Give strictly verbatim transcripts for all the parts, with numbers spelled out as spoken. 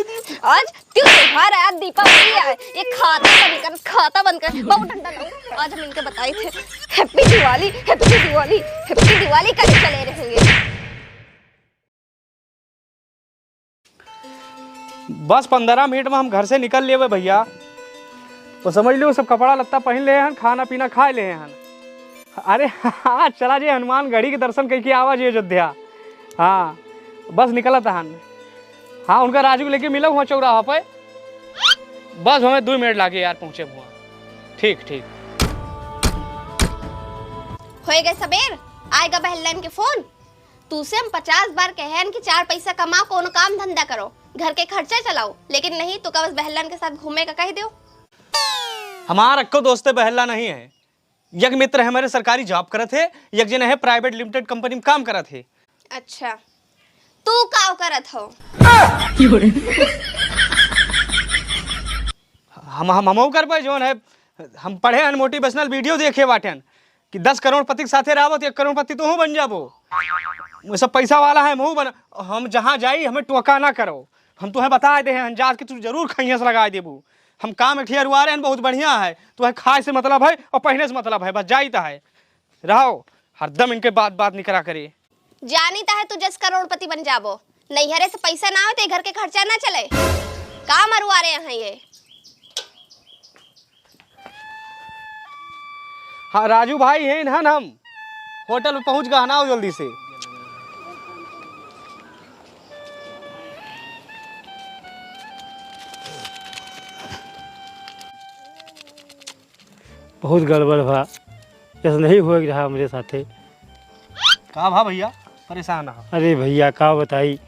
आज त्योहार आया, दीपावली आया, ये खाता बंद कर, खाता बंद कर। बाबू डंडा लाओ, आज हम इनके बताई थे, हैप्पी दिवाली, हैप्पी दिवाली, हैप्पी दिवाली कहीं चले रहेंगे। बस पन्द्रह मिनट में हम घर से निकल लेवे भइया। तो समझ लियो, सब कपड़ा लत्ता पहिन लेहे हन, खाना पीना खाए लेहे हन। अरे हाँ, चला जे हनुमानगढ़ी के दर्शन कइके आवा जे अयोध्या। हाँ, बस निकलत हन। हाँ, उनका राजू के लेके मिलब हुआँ चौराहा पे। बस हमें दुइ मिनट लागे यार पहुँचे हुआँ। ठीक, ठीक। होए गए सबेर, आएगा बहलन के फोन। तूसे हम पचास बार कहेन कि चार पैसा कमाओ, कोनो काम धंधा करो, घर के खर्चा चलाओ, लेकिन नहीं, तू का बस बहलन के साथ घूमे का कह दो। हमार अक्को दोस्ते बहला नहीं है। एक मित्र है हमारे सरकारी जॉब करत है, एक जने है प्राइवेट लिमिटेड कंपनी में काम करत है। अच्छा, तू का करत हो? हम हम हमहू करबे, जौन है हम पढ़े हन, मोटिवेशनल वीडियो देखे बाटेन कि दस करोड़पति के साथे रहबो तो एक करोड़पति तोहू बन जाबो। वो सब पैसा वाला है, हमहू बन। हम जहाँ जाई हमें टोका ना करो। हम तुहें बताए दे हैं अंजाज कि तू जरूर खइया से लगाए देबू। हम काम एक ठिया रुआ रहे हैं, बहुत बढ़िया है। तुहें खाए से मतलब है और पहने से मतलब है, बस जाइत है। रहो, हरदम इनके बात बात निकरा करे। जानी त है तू जस करोड़पति बन जाबो। नैहरे से पैसा ना आवे तो ये घर के खर्चा ना चले। का मरुआ रहे हैं ये? हाँ, राजू भाई हैं हन हम। होटल पे पहुँच गए, हन आओ जल्दी से। बहुत गड़बड़ भा, जस नहीं होए के रहा हमरे साथे। का भा भइया, परेशान रहा? अरे भइया, का बताई,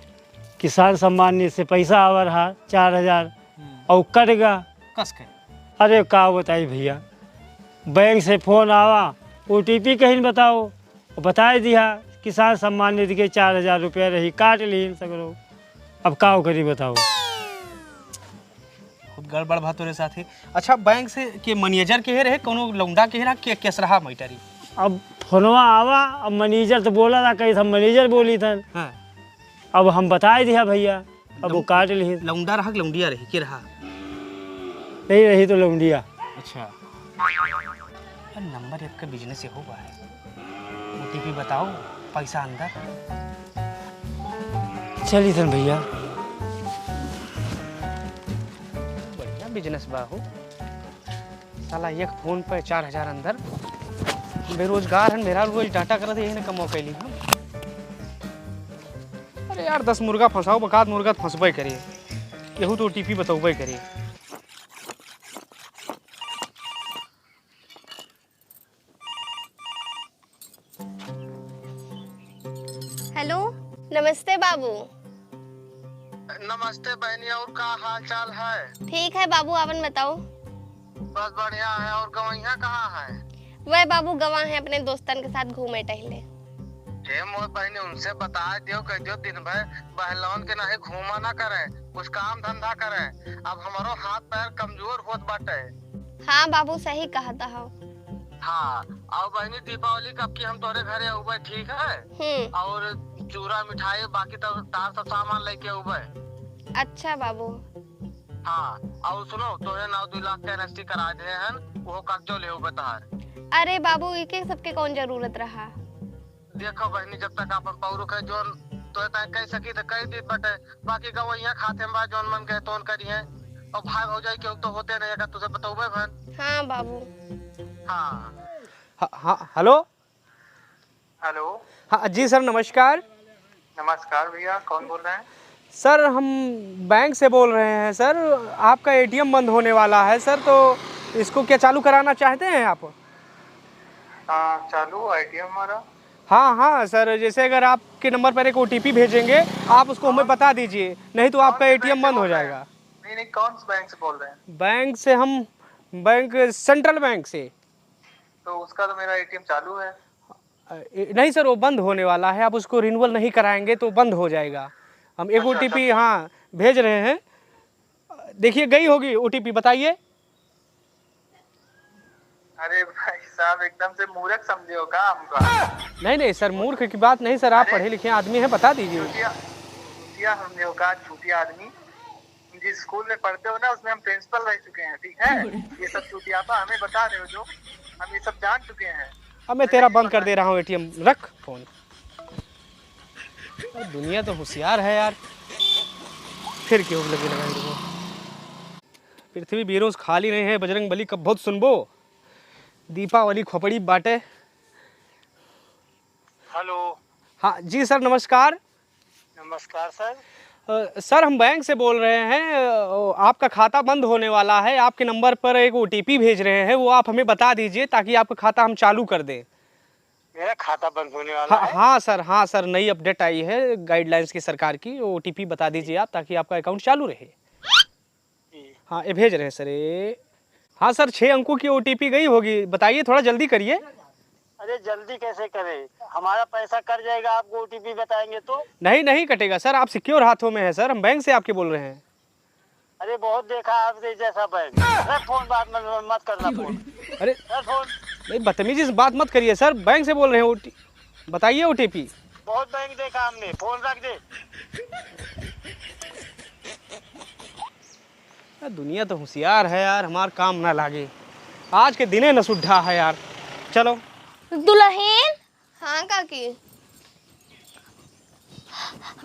किसान सम्मान निधि से पैसा आवा रहा चार हजार, हम्म। और कट गा। कस के? अरे का बताई भइया, बैंक से फोन आवा, ओटीपी कहीं बताओ, बताए दिया, किसान सम्मान निधि के चार हजार रुपया रही, काट लीन सगरो। अब का करी बताओ? बहुत गड़बड़ भा तोरे साथे। अच्छा, बैंक से के मैनेजर के रहे, कोनो लौंडा के रहा, के केस रहा मैटर ई? अब फोनवा आवा, अब मैनेजर तो बोला था, कही हम मैनेजर बोली थन। हाँ। अब हम बताए दिया भइया, अब वो लौं-, काट लिही। लौंडा रहा कि लौंडिया रही, के रहा? नहीं रही तो लौंडिया। अच्छा। यार, नंबर एक का बिजनेस ये हुआ है। ओटीपी बताओ, पैसा अंदर। चली थन भइया। बढ़िया बिजनेस बा हो। साला एक फोन पे चार हजार अंदर। बेरोजगार हन, मेरा रोज डाटा करत, यही ने कमाओ कैली हम। अरे यार, दस मुर्गा फंसाओ, बकात मुर्गा तो फंसबे करे। केहू तो ओटीपी बतौबे करे। हेलो, नमस्ते बाबू। नमस्ते बहनी, और का हाल चाल है? ठीक है बाबू, आपन बताओ। बस बढ़िया है। और गवैया कहाँ है? वह बाबू गवा है, अपने दोस्तन के साथ घूमे टहले। हे मोर बहनी, उनसे बता दियो, कह दियो दिन भर बहलौन के नाहीं घूमा ना करे, कुछ काम धंधा करे। अब हमारो हाथ पैर कमजोर होत बाटे। हाँ बाबू, सही कहत हो। हाँ, और बहनी, दीपावली कब की हम तोरे घरे अउबे, ठीक है? हम्म। और चूरा मिठाई, बाकी तो तार सब सामान लेके अउबे। अच्छा बाबू। हाँ, और सुनो, तोरे नाव दुइ लाख के एनएसटी करा दे हन, वो कागजो ले अउबे तहार। अरे बाबू, इके सबके कौन जरूरत रहा? देखो बहनी, जब तक आपन पौरुख है, जोन तोरे ताई कह सकी तो कह दी बटे, बाकी गवैया खाते में बा, जोन मन कहे तोन करी है। और भाई भौजाई केहू तो होते नहीं, अगर तुझे बतौबे भन। हाँ बाबू। हाँ। ह-, हाँ, हेलो। हेलो। हाँ जी सर, नमस्कार। नमस्कार भैया, कौन बोल रहे हैं? सर, हम बैंक से बोल रहे हैं सर। आपका एटीएम बंद होने वाला है सर, तो इसको क्या चालू कराना चाहते हैं आप? हाँ, चालू एटीएम हमारा। हाँ हाँ सर, जैसे अगर आपके नंबर पर एक ओटीपी भेजेंगे, आप उसको हमें बता दीजिए, नहीं तो आपका एटीएम बंद हो जाएगा। नहीं नहीं, कौन से बैंक से बोल रहे हैं? बैंक से हम, बैंक, सेंट्रल बैंक से। तो उसका तो मेरा एटीएम चालू है। अ, ए, नहीं सर, वो बंद होने वाला है, आप उसको रिन्यूअल नहीं कराएंगे तो बंद हो जाएगा। हम एक ओटीपी, हाँ, भेज रहे हैं, देखिए गई होगी ओटीपी, बताइए। अरे भाई साहब, एकदम से मूर्ख समझे हो का हमका? नहीं नहीं सर, मूर्ख की बात नहीं सर, आप पढ़े लिखे आदमी हैं, बता दीजिए। चूतिया, चूतिया समझे हो का, चूतिया आदमी? जिस स्कूल में पढ़ते हो ना, उसमें हम प्रिंसिपल रह चुके हैं, ठीक है? ये सब चुटियापा हमें बता रहे हो जो, हम ये सब जान चुके हैं। अब मैं तेरा बंद कर दे रहा हूँ एटीएम, रख फोन। अरे दुनिया तो होशियार है यार, फिर क्यों लगे लगाई रहो। पृथ्वी बीरोज खाली नहीं है, बजरंग बली कब बहुत सुनबो, दीपावली खोपड़ी बाटे। हेलो। हाँ जी सर, नमस्कार। नमस्कार सर। अ, सर, हम बैंक से बोल रहे हैं। अ, आपका खाता बंद होने वाला है, आपके नंबर पर एक ओटीपी भेज रहे हैं, वो आप हमें बता दीजिए ताकि आपका खाता हम चालू कर दें। मेरा खाता बंद होने वाला हाँ, है? हाँ सर, हाँ सर, नई अपडेट आई है गाइडलाइंस की सरकार की, ओटीपी बता दीजिए आप ताकि आपका अकाउंट चालू रहे। जी। हाँ, ये भेज रहे हैं सर, ये। हाँ सर, छः अंकों की ओटीपी गई होगी, बताइए, थोड़ा जल्दी करिए। अरे जल्दी कैसे करें, हमारा पैसा कट जाएगा, आपको ओटीपी बताएंगे तो। नहीं, नहीं कटेगा सर, आप सिक्योर हाथों में है सर, हम बैंक से आपके बोल रहे हैं। अरे बहुत देखा आपने जैसा बैंक। रख फोन, बात मत, मत करना फोन। अरे रख फोन। नहीं, बदतमीजी से बात मत करिए सर, बैंक से बोल रहे हैं, ओटी बताइए ओटीपी। बहुत बैंक देखा हमने, फोन रख दे। यार, दुनिया तो होशियार है यार, हमार काम ना लागे। आज के दिने न सुड्ढा है यार। चलो। दुलहिन। हाँ काकी।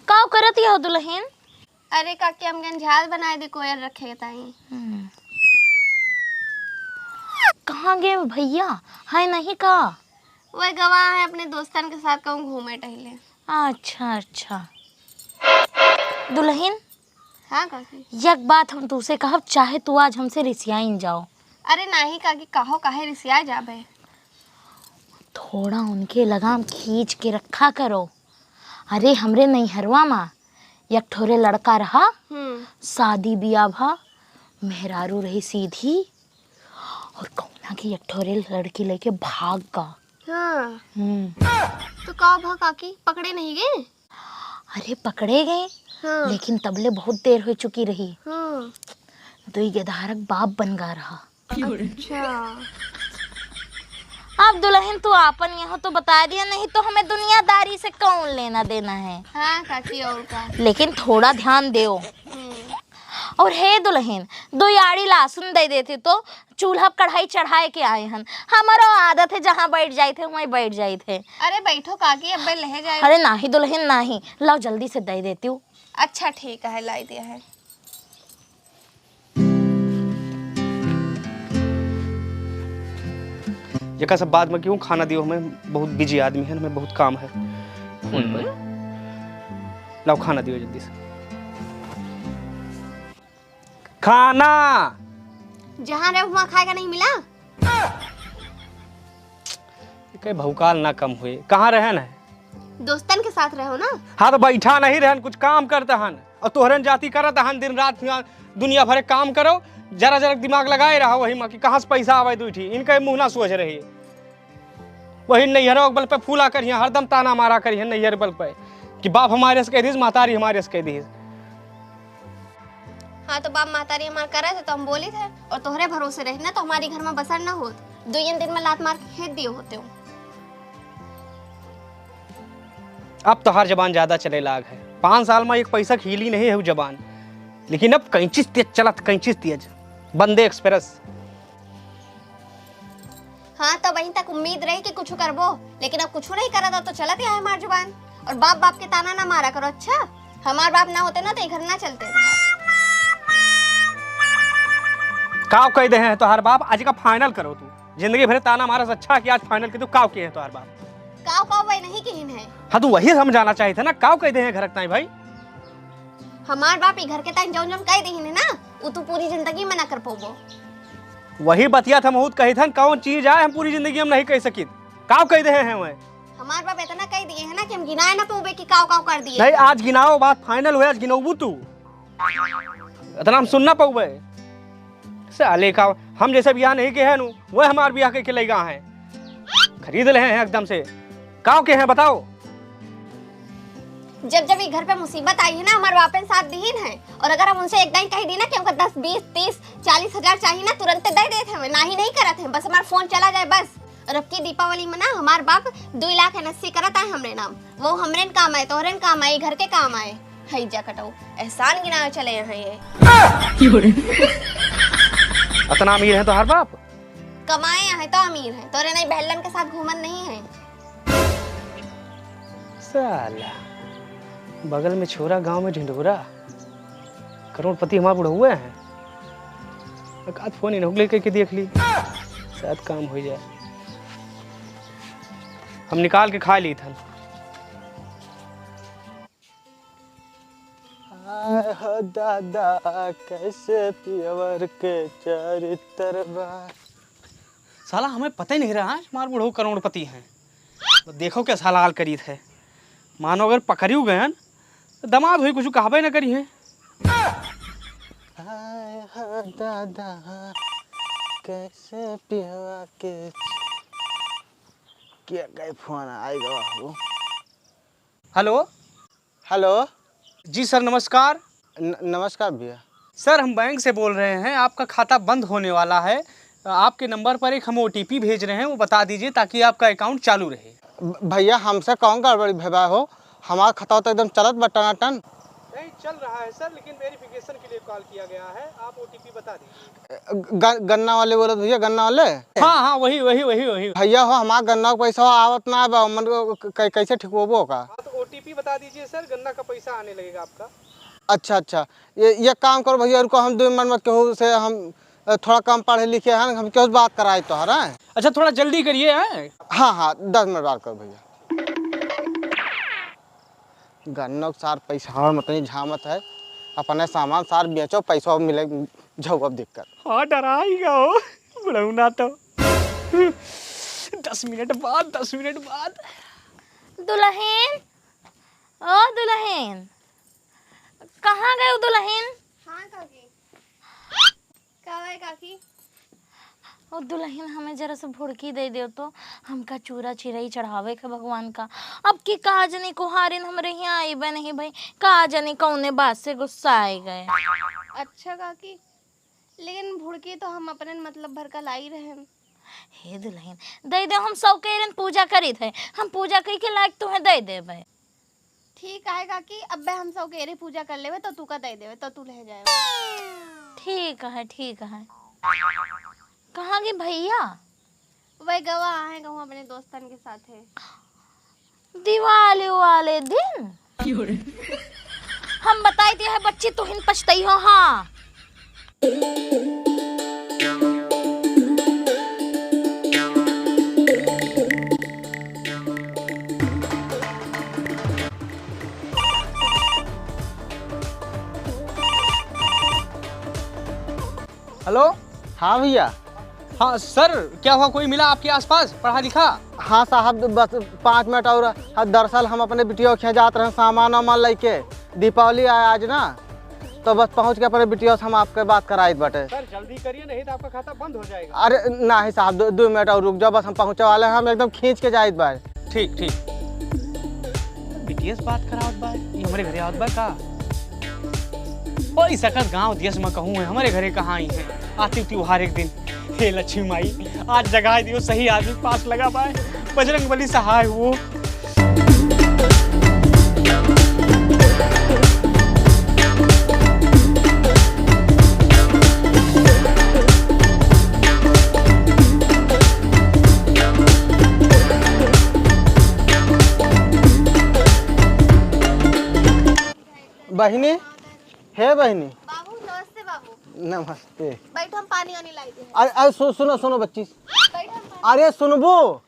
का करत हो दुलहिन? अरे काकी, हम गन झाल बनाए दे कोयल रखे ताई। हम्म। कहाँ गए भैया? है नहीं का? वह गवा है अपने दोस्तन के साथ कहूँ घूमे टहले। अच्छा, अच्छा। दुलहिन, हाँ काकी। एक बात हम तुसे कहब, चाहे तू आज हमसे रिसियाइन जाओ। अरे नाही काकी, कहो काहे रिसिया जाबे? थोड़ा उनके लगाम खींच के रखा करो। अरे हमरे नैहरवा मा एक ठोरे लड़का रहा, हम्म। शादी बियाह भा, मेहरारू रही सीधी, और कौना के एक ठोरे लड़की लेके भाग गा। हाँ। हम्म। तो का भा काकी, पकड़े नहीं गए? अरे पकड़े गए, हाँ। लेकिन तबले बहुत देर हो चुकी रही। हाँ। दुई गेदहारक बाप बन गा रहा। अच्छा। अब दुलहिन तू आपन यहाँ तो बता दिया, नहीं तो हमें दुनियादारी से कौन लेना देना है। हाँ काकी, और का। लेकिन थोड़ा ध्यान देओ। हम्म। और हे दुलहिन, दो आड़ी लहसुन दे देते तो चूल्हा पे कढ़ाई चढ़ाए के आए हन। हमरो आदत है, जहाँ बैठ जाइत है, वहीं बैठ जाइत है। अरे बैठो काकी, अब्बे लहे जाए। अरे नाही दुलहिन नाही, लाओ जल्दी से दे देती हूँ। अच्छा ठीक है, लाई दिया है। जेका सब बाद में क्यों खाना दियो, हमें बहुत बिजी आदमी है, हमें बहुत काम है। फोन पर। लाओ खाना दियो जल्दी से। खाना। जहाँ रहे वहाँ खाए का नहीं मिला? कई भौकाल ना कम हुए। कहाँ रहन है? दोस्तन के साथ रहो ना। हाँ तो बैठा नहीं रहन, कुछ काम करता हन। और तोहरन जाति करत हन दिन रात यहाँ दुनिया भरे काम करो, जरा जरा दिमाग लगाए रहो वही मा कि कहाँ से पैसा आवे दुई ठी, इनके मुँह ना सोच रही। वही नैहरो के बल पे फूला करिहैं, हरदम ताना मारा करिहैं नैहर बल पे कि बाप हमारे से कह दीस, महतारी हमारे से कह दीस। हाँ, तो बाप महतारी हमार करे थे, तो हम बोली थे, और तोहरे भरोसे रही ना, तो हमारी घर में बसर ना होत। दुइयन दिन में लात मार के खेद दिए होते हो। अब तोहार जबान ज्यादा चले लाग है। पाँच साल में एक पैसा क हिली नहीं है उ जबान, लेकिन अब कैंची तेज चलत, कैंची तेज। वंदे एक्सप्रेस। हाँ, तो वहीं तक उम्मीद रही कि कुछ करबो, लेकिन अब कुछ नहीं करत, तो चलत है हमार जुबान। और बाप बाप के ताना ना मारा करो, अच्छा? हमार बाप ना होते ना, तो ये घर ना चलते। काव कह दे हैं तोहार बाप, आज का फाइनल करो तू। जिंदगी भर ताना मारा से अच्छा कि आज फाइनल के तू काव किए हैं तोहार बाप। काव काव वही नहीं किहिन है। हाँ, तू वही समझाना चाहिए था ना, काव कह दे हैं घर ताई भाई। हमार बाप ई घर के ताई जौन जौन कह देहिन है ना, उ तू पूरी जिंदगी में ना कर पौबो। वही बतिया था महूत कही थन, कौन चीज आए हम पूरी जिंदगी में नहीं कह सकित। काव कह दे हैं वह? हमार बाप इतना कह दिए है ना कि हम गिनाए ना पौबे कि काव काव कर दिए। नहीं, आज गिनाओ, बात फाइनल हुए, आज गिनौबू तू। इतना हम सुन ना पौबे। साले का, हम जैसे बियाह नहीं के हैं नु, वह हमार बियाह के, के लइगा हैं। खरीद ले हैं एकदम से। काव के हैं बताओ? जब जब ई घर पे मुसीबत आई है ना, हमार बापन साथ दीन है। और अगर हम उनसे एक दाई कह दी ना कि हमका दस, बीस, तीस, चालीस हजार चाहिए ना, तुरंत दे देते हैं, ना ही नहीं करत हैं। बस हमार फोन चला जाए बस। और अब की दीपावली में ना हमार बाप दुई लाख एनएससी करत आए हमरे नाम। वो हमरे न काम आए, तोहरे न काम आए, ई घर के काम आए। हैजा कटऊ, एहसान गिनावे चले यहाँ ये। अतना अमीर है तोहार बाप? कमाए यहाँ तो अमीर है, तोरे नहीं बहलन के साथ घूमन नहीं है। साला, बगल में छोरा, गांव में ढिंढोरा, करोड़पति हमार बुढ़उआ है। एक आध फोन इन्हों के लेके के देख ली, शायद काम हो जाए। हम निकाल के खा ली थन। आय हो दादा, कैसे पियवर के चरित्र बा। साला, हमें पता ही नहीं रहा हमार बुढ़ऊ करोड़पति हैं। तो देखो क्या साला हाल करीत है। मानो अगर पकड़ियो गयन, तो दमाद होई कुछ कहबे न करी है। हाय हो दादा, कैसे पियवा के, क्या कहे फोन आएगा बाबू। हेलो। हेलो। जी सर, नमस्कार। न-, नमस्कार भैया। सर, हम बैंक से बोल रहे हैं, आपका खाता बंद होने वाला है। आपके नंबर पर एक हम ओटीपी भेज रहे हैं, वो बता दीजिए ताकि आपका अकाउंट चालू रहे। भ-, भैया, हमसे कौन गड़बड़ी भवा हो? हमारा खाता तो एकदम चलत बा टनाटन। नहीं, चल रहा है सर, लेकिन वेरिफिकेशन के लिए कॉल किया गया है, आप ओटीपी बता दीजिए। ग-, गन्ना वाले बोलत भैया, गन्ना वाले? हाँ, हाँ, वही, वही, वही, वही। भैया हो, हमार गन्ना का पैसा आवत ना बा, मन को क-, क-, कैसे ठिकवबो का? हाँ, तो ओटीपी बता दीजिए सर, गन्ना का पैसा आने लगेगा आपका। अच्छा, अच्छा, ये, ये काम करो भैया, रुको, हम दो मिनट में केहू से, हम, अ, थोड़ा कम पढ़े लिखे हैं, हम केहू से बात कराए तो, हैं? अच्छा, थोड़ा जल्दी करिए, हैं? हाँ, हाँ, दस मिनट बाद करो भैया। गन्नो के सार पैसा मतनी झामत है, अपने सामान सार बेचो, पैसा मिले, जाओ अब दिक्कत। हाँ, डराई गयो बुढ़ऊ ना तो। दस मिनट बाद, दस मिनट बाद। दुलहिन, ओ दुलहिन, कहाँ गयो दुलहिन? हाँ काकी। का है काकी? ओ दुलहिन, हमें जरा से भुड़की दे देव तो, हमका चूरा चिरई चढ़ावे के भगवान का। अब की का जनी कुहारिन हमरे हियाँ आइबे नहीं भई, का जनी कौने बात से गुस्सा आइ गए। अच्छा काकी, लेकिन भुड़की तो हम अपने मतलब भर का लाई रहेन। हे दुलहिन, दे दे, हम सौकेरन पूजा करीत है, हम पूजा कई के लायक तुहें दे देबे। ठीक है काकी, अब्बे हम सौकेरे पूजा कर लेवे तो तू का दे देवे तो तू ले जाए। ठीक है, ठीक है। कहाँ गए भैया? वही गवा आहे कहूँ अपने दोस्तन के साथ है। दिवाली वाले दिन? हम बताई दिया है बच्ची, तू हिन पछतई हो। हाँ। हेलो। हाँ भैया। हाँ सर, क्या हुआ, कोई मिला आपके आसपास पढ़ा लिखा? हाँ साहब, बस पाँच मिनट और। हाँ, दरअसल हम अपने बिटिया के यहाँ जात रहे सामान वामान लेके, दीपावली आए आज ना, तो बस पहुँच के अपने बिटिया से हम आपके बात कराइत बाटे। सर जल्दी करिए, नहीं तो आपका खाता बंद हो जाएगा। अरे नहीं साहब, दो, दो मिनट और रुक जाओ, बस हम पहुँचे वाले हैं, हम एकदम खींच के जाइत बाटे। ठीक, ठीक। बिटिया से बात करावत बा, ये हमरे घरे आवत बा का? ओई सकत गाँव देश में कहूँ है, हमरे घरे कहाँ आई है? आती त्योहार एक दिन। हे लक्ष्मी माई, आज जगाए दियो, सही आदमी पास लगा पाए। बजरंग बली सहाय हो। बहिनी, हे बहिनी। बाबू, नमस्ते बाबू। नमस्ते। बैठो, हम पानी वानी लाई दे। अरे, अरे, सु-, सुनो, सुनो बच्ची। बैठो, हम पानी अरे, सुनबू?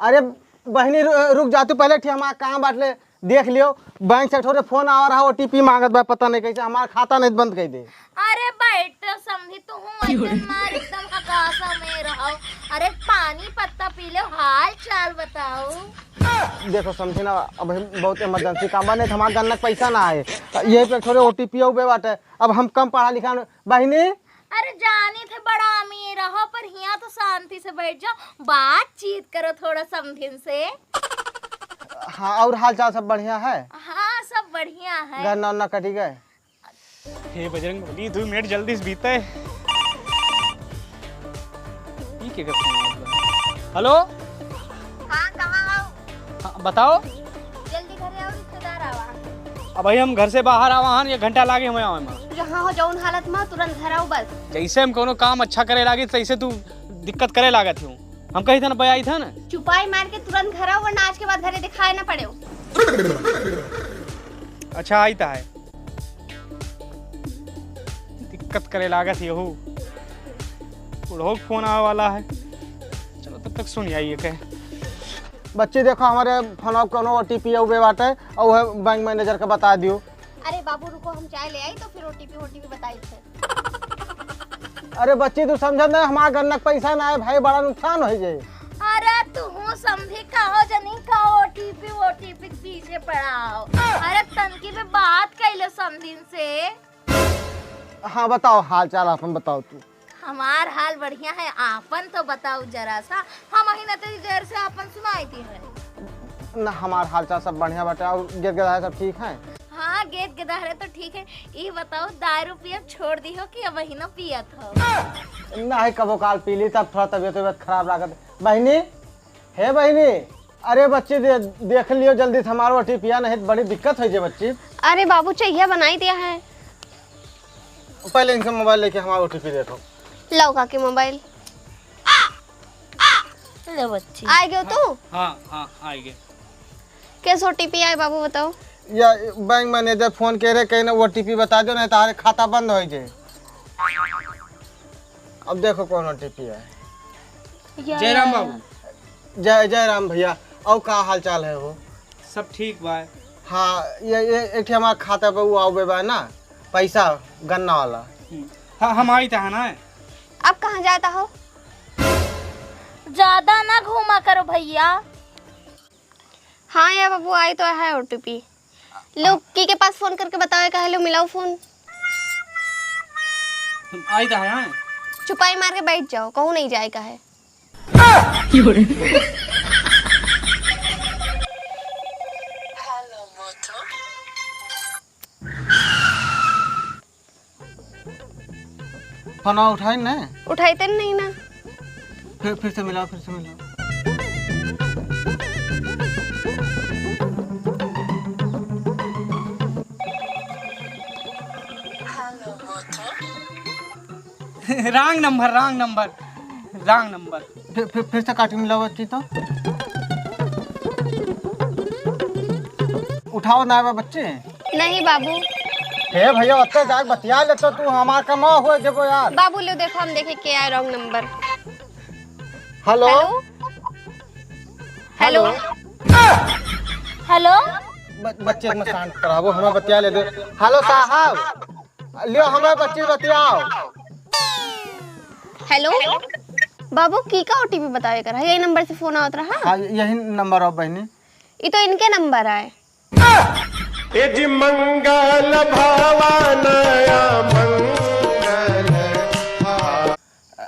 अरे, बहिनी, रु-, रुक जा तू, पहले ठीक हमार काम बाटले, देख लियो। बैंक से एक ठो फोन आवा रहा, ओटीपी मांगत बा, पता नहीं कैसे हमार खाता नहीं बंद कर दे। अरे, बैठ समधी, तू हूँ एकदम मार, एकदम हकासा में रहो। अरे, पानी पत्ता पी लो, हाल चाल बताओ। देखो समझी ना, अब हम बहुत इमरजेंसी काम बा, नहीं तो हमार गन्ना के पैसा ना आए। यही पे थोड़े ओटीपी उबे बाटे। अब हम कम पढ़ा लिखा न-, बहिनी। अरे जानी थे बड़ा अमीर हो, पर हियाँ तो शांति से बैठ जाओ, बातचीत करो थोड़ा समधिन से। हाँ, और हाल चाल सब बढ़िया है? हाँ, सब बढ़िया है। गन्ना उन्ना कटी गए? हे बजरंग बली, दो मिनट जल्दी से बीते। ई के कर फोन आवत बा? हेलो? हाँ, कहाँ हो? हाँ, बताओ। जल्दी घरे आओ, रिश्तेदार आवा। अबहीं हम घर से बाहर आवा हन, एक घंटा लागे हमें आवे में। जहाँ हो जौन हालत में, तुरंत घर आओ बस। जैसे हम कोनो काम अच्छा करे लागी, तैसे तू दिक्कत करे लागत हूँ। हम कही था ना, बयाई था ना। चुपाई मार के तुरंत घर आओ, वरना आज के बाद घरे दिखाए ना पड़े हो। अच्छा, आई ता है। दिक्कत करे लागत यहू। बुढ़ऊ के फोन आवे वाला है। चलो, तब तक सुन आइए कहे। बच्ची, देखो, हमरे फोन कोनो ओटीपी आवे बाटे, और वह बैंक मैनेजर के बता दियो। अरे बाबू, रुको, हम चाय ले आई तो फिर ओटीपी ओटीपी बताई थे। अरे बच्ची, तू समझत नहीं, हमार गन्ना के पैसा ना आए भाई, बड़ा नुकसान हो जाए। अरे तू समधी का हो जनी का ओटीपी ओटीपी के पीछे पड़ा हो। अरे तनकी पे बात कैले समधिन से। हाँ बताओ, हाल चाल आपन बताओ तू। हमार हाल बढ़िया है, आपन तो बताओ जरा सा। हम ही ना तेरी देर से आपन सुनाई दी है। ना, हमार हाल चाल सब बढ़िया बाटे। और गेद गेदाहे सब ठीक है? हाँ, गेद गेदाहे तो ठीक है। ई बताओ, दारू पियब छोड़ दी हो कि अबहिनो पियत हो? ना, है कबो काल पी ली, तब थोड़ा तबियत वबियत खराब लागत। बहिनी, हे बहिनी, अरे बच्ची, दे, देख लियो जल्दी से हमार ओटीपी, नहीं तो बड़ी दिक्कत हो जाए बच्ची। अरे बाबू, चाहिए बनाई दिया है। पहले इनसे मोबाइल लेके हमारा ओटीपी देखो। लाओ काकी मोबाइल। ले बच्ची। आए गयो तू? हाँ, हाँ, आए गए। कैसे ओटीपी आए बाबू, बताओ। या बैंक मैनेजर फोन के रहे, कहीं ना ओटीपी बता दो, नहीं तो हमारे खाता बंद हो जाए। अब देखो कौन ओटीपी है। या, जय राम या, बाबू। या। जय, जय राम भैया। और का हाल चाल है हो? सब ठीक बा। हाँ, ये, ये एक ठे हमारा खाता पे वो आवे बा ना, पैसा गन्ना वाला। हम्म। हाँ, हम आई था ना। अब कहाँ जाता हो? ज्यादा ना घूमा करो भैया। हाँ या बाबू, आई तो है ओटीपी। लो, की के पास फोन करके बतावे का है, लो मिलाओ फोन। आई तो है। चुपाई मार के बैठ जाओ, कहूँ नहीं जाए का है। फोन उठाई ना। उठाई तो नहीं ना। फिर, फिर से मिलाओ, फिर से मिलाओ। Wrong number, wrong number, wrong number। फिर, फिर, फिर से काट के मिलाओ बच्ची तो। उठाओ ना बा बच्ची। नहीं बाबू। हे भैया, ओत्ते जाके बतिया ले तो तू हमार कमा हो जेबो यार। बाबू लो देखो, हम देखे के आए wrong number। हेलो। हेलो। हेलो। ब-, बच्चे में शांत कराबो, हमें बतिया ले दे। हेलो साहब, लियो हमें बच्ची बतियाओ। हेलो। बाबू की का ओटीपी बतावे कर है? यही नंबर से फोन आवत रहा? हाँ, यही नंबर है बहनी। ये तो इनके नंबर आए। ए जी मंगल भवन या मंगल।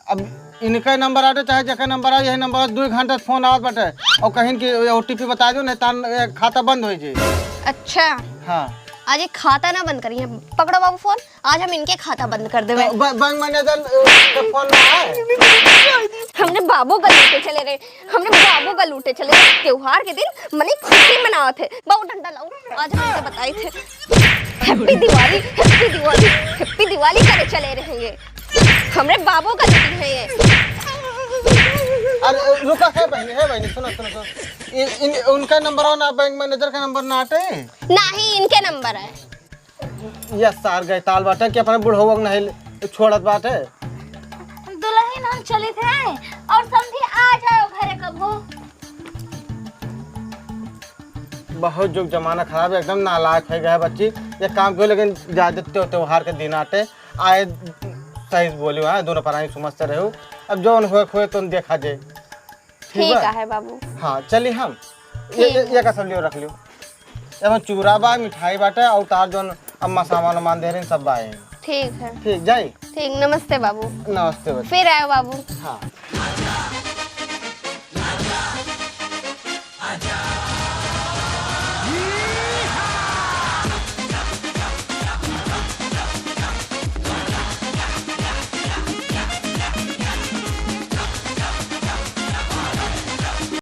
अब इनका नंबर आटे चाहे जेकर नंबर आए, यही नंबर दुई घंटा से फोन आवत बाटे और कहीं कि ओटीपी बता दो, नहीं तान ए, खाता बंद हो जाए। अच्छा। हाँ। आज ये खाता ना बंद करिए, पकड़ो बाबू फोन, आज हम इनके खाता बंद कर देवे। तो ब-, बैंक मैनेजर, ए, के फोन ना है? हमरे बाबू का लूटे चले रहे, हमरे बाबू का लूटे चले रहे। त्योहार के दिन मने खुशी मनावत है। बाबू डंडा लाओ, आज हम इनके बताई थे। Happy दिवाली, Happy दिवाली, Happy दिवाली करे चले रहेंगे। हमरे बाबू का लूटी है ये। अरे रुका, हे बहनी, हे बहनी, सुनो, सुनो, सुनो। इन, इन, उनका नंबर हो ना, बैंक मैनेजर का नंबर ना आटे? नहीं, इनके नंबर है। ये सार गए ताल बाटे कि अपने बुढ़ऊ के नहीं छोड़त बाटे। दुल्हन हम चलित है और समधी आ जाओ घरे कबो। बहुत जुग जमाना खराब है, एकदम नालायक हो गया है बच्ची। ये काम क्यों, लेकिन ज्यादा त्यो-, त्योहार के दिन आटे आए, सही से बोली, हाँ, दोनों परानी समझते रहो। अब जौन होए खोए तो देखा जाए। ठीक ठीक बा? है बाबू। हाँ, चली हम। ये, ठीक। ये, ये का सब लियो, रख लियो। एमे चूरा बा, मिठाई बाटे, और तार जौन अम्मा सामान वामान दे रही, सब बा यहीं। ठीक है। ठीक, जाई? ठीक, नमस्ते बाबू। नमस्ते बच्ची। फिर आयो बाबू। हाँ।